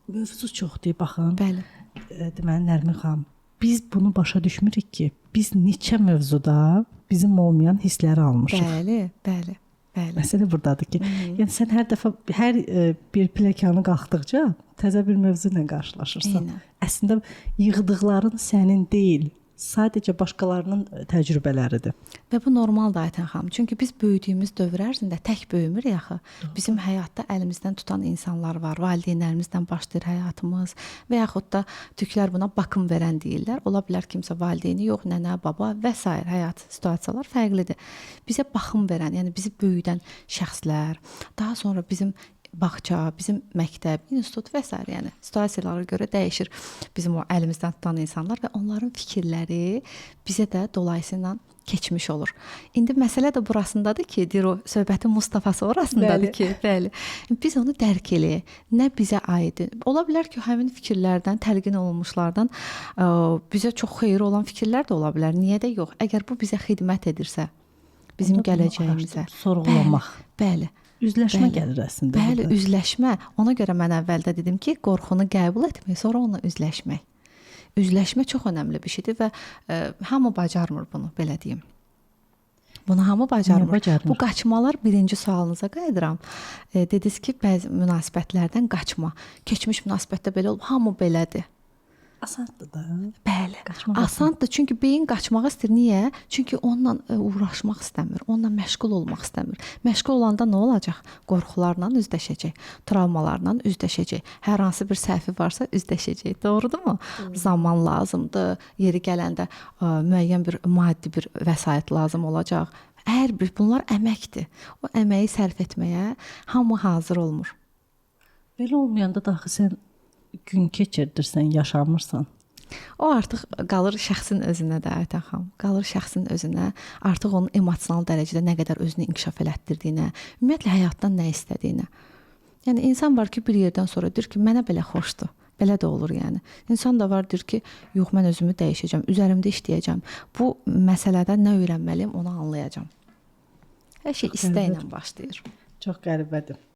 Mövzu çoxdur, baxın. Bəli. Deməli Nərmin xanım, biz bunu başa düşmürük ki, biz neçə mövzuda bizim olmayan hissləri almışıq. Bəli, bəli. Bəli. Məsələ burdadır ki, yəni sən hər dəfə hər bir pləkanı qalxdıqca təzə bir mövzu ilə qarşılaşırsan. Eynən. Əslində yığdıqların sənin deyil, sadəcə başqalarının təcrübələridir. Və bu normaldır Aytən xanım. Çünki biz böyüdüyümüz dövr ərzində tək böyümürük axı. Bizim həyatda əlimizdən tutan insanlar var. Valideynlərimizdən başlayır həyatımız və yaxud da türklər buna bakım verən deyirlər. Ola bilər kimsə valideyni yox, nənə, baba və sair həyat situasiyalar fərqlidir. Bizə baxım verən, yəni bizi böyüdən şəxslər, daha sonra bizim bağça, bizim məktəb, institut və sair, yəni situasiyalara görə dəyişir bizim o əlimizdən tutan insanlar və onların fikirləri bizə də dolayısıyla keçmiş olur. İndi məsələ də burasındadır ki, deyir o söhbətin Mustafası orasındadır Bəli. ki, bəli. Biz onu dərk eləyək. Nə bizə aiddir. Ola bilər ki, həmin fikirlərdən, təlqin olunmuşlardan bizə çox xeyri olan fikirlər də ola bilər. Niyə də yox? Əgər bu bizə xidmət edirsə, bizim Onda bunu gələcəyimizə. araşdırıb sorğulamaq. Bəli. Üzləşmə Bəli. gəlir əslində. Bəli, burada. üzləşmə. Ona görə mən əvvəldə dedim ki, qorxunu qəbul etmək, sonra onunla üzləşmək. Üzləşmə çox önəmli bir şeydir və hamı bacarmır bunu, belə deyim. Bunu hamı bacarmır. Niyə bacarmır? Bu qaçmalar birinci sualınıza qayıdıram. Dediniz ki, bəzi münasibətlərdən qaçma. Keçmiş münasibətdə belə olub, hamı belədir. Asandır da. Bəli. Qaçmaq Asandır. Çünki beyin qaçmaq istəyir. Niyə? Çünki onunla uğraşmaq istəmir, onunla məşğul olmaq istəmir. Məşğul olanda nə olacaq? Qorxularla üzləşəcək, travmalarla üzləşəcək. Hər hansı bir səhvi varsa üzləşəcək. Doğrudurmu? Zaman lazımdır. Yeri gələndə müəyyən bir maddi bir vəsait lazım olacaq. Hər bir bunlar əməkdir. O əməyi sərf etməyə hamı hazır olmur. Belə olmayanda da axı sən gün keçirdirsən, yaşamırsan. O artıq qalır şəxsin özünə də Aytən xanım. Qalır şəxsin özünə, artıq onun emosional dərəcədə nə qədər özünü inkişaf elətdirdiyinə, ümumiyyətlə həyatdan nə istədiyinə. Yəni insan var ki, bir yerdən sonra deyir ki, mənə belə xoşdur. Belə də olur yəni. İnsan da var deyir ki, yox mən özümü dəyişəcəm, üzərimdə işləyəcəm. Bu məsələdən nə öyrənməliyəm, onu anlayacağam. Hər şey Çox istəklə qəribədir. başlayır. Çox qəribədir.